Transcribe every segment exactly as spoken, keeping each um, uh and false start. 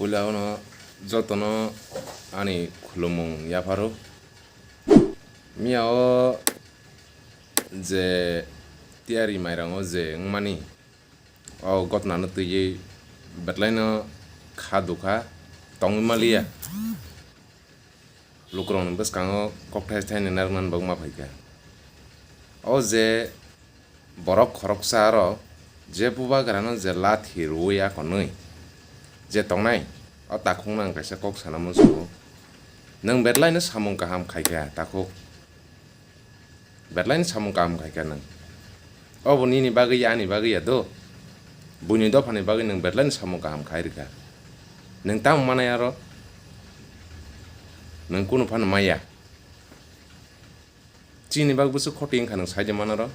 Puila ono jotono ani khulumung yapharo. Miya o je tiyari mairango je wngmani, o gotnano twiwi betlaino kha dukha tongwi maliya. Lukurokni bwskango kokthai thaini narwknani bagwi ma phaikha. O je borok khoroksa aro je bubagrano je lathi rwui akonwi je tongnai, o takhukno ang kaisa kok sana muchungo. Nwng betlaino samung kaham khaikha takhuk. Betlaino samung kaham khaikha nwng. Obo nini bagwi ya, ani bagwi ya do. Buini dophani bagwi nwng betlaino samung kaham khai rwkha. Nwng tamo manai aro? Nwng kunu phano maya. Chini bagwi bwswk khoti wngkha nwng saide manaro?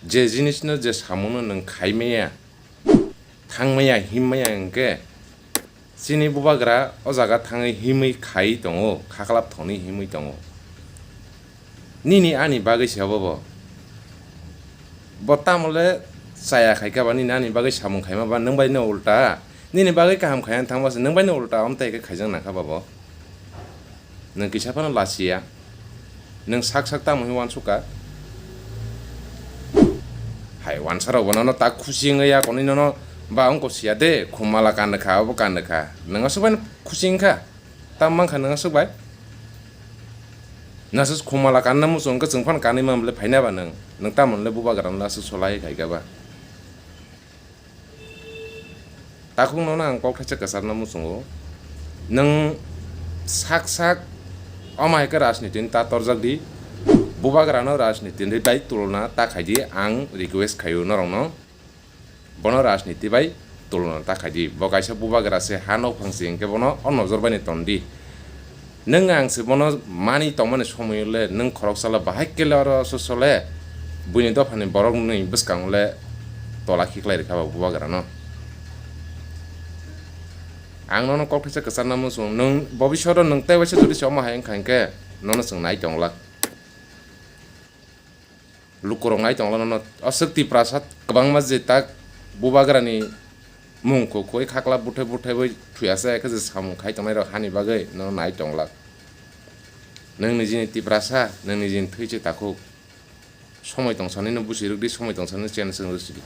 Je jinisno je samungno nwng khai maya, thang maya, him maya hwnkhe, chini bubagra o jaga thangwi himwi khai tongo, khaklap thongwi himwi tongo. Nini ani bagwi se obo bo. Bo tamo le chaya khai kha ba, nini ani bagwi samung khaima ba, nwng bai no ulta. Nini bagwi kaham khai thangma se, nwng bai no ulta, amtai khe khaijak nang kha ba bo. Nwng kisa phano lasiya. Nwng sak sak tamo hwnwi uansuk kha? Hai uansarok bo nono tak khusi wngwi ya, konwi nono ba wngko siya de, khum mala kan kha, obo kan kha. Nwng aswk bai khusi wngkha? Tam mankha nwng aswk bai? Nasa khum mala kanna muchung wngkha, chwng phano kanwi man bwle phaina ba nwng? Nwng tamo le bubagra no aswk solai khai kha ba? Takhuk nono ang kok thaisa kwcharna muchungo. Nwng sak sak omo hai khe rajniti ni ta torjak di. Bubagra no rajniti ni bai tulona ta khai di, ang request khaio norok no. Bono rajniti bai tulona ta khai di. Bo kaisa bubagra se, ha nok phang se, hwnkhe bono o nojor bai ni ton di. Nwng ang se bono mani tongmani somoyo le nwng khoroksa le bahai khe le oro soso le buini dophani borok ni bwskango le tola khiklai rwkha ba bubagra no. Ang nono kok thaisa kwcharna muchung, nwng bobiswt o nwng tei waisa jodi se omo hai wngkha hwnkhe nono chwng nai tong glak. Lukurok nai tongla nono. Aswk Tiprasa kwbangma je tak bubagrani mung kukhoi khakla buthai buthai bai thuyasa ekhe je samung khai tongnai rok hani bagwi nono nai tongla. Nwng nijini Tiprasa, nwng nijini thwi se takhuk. Somoi tongsanino busi rwk di, somoi tongsanino chena chwng rwk si di.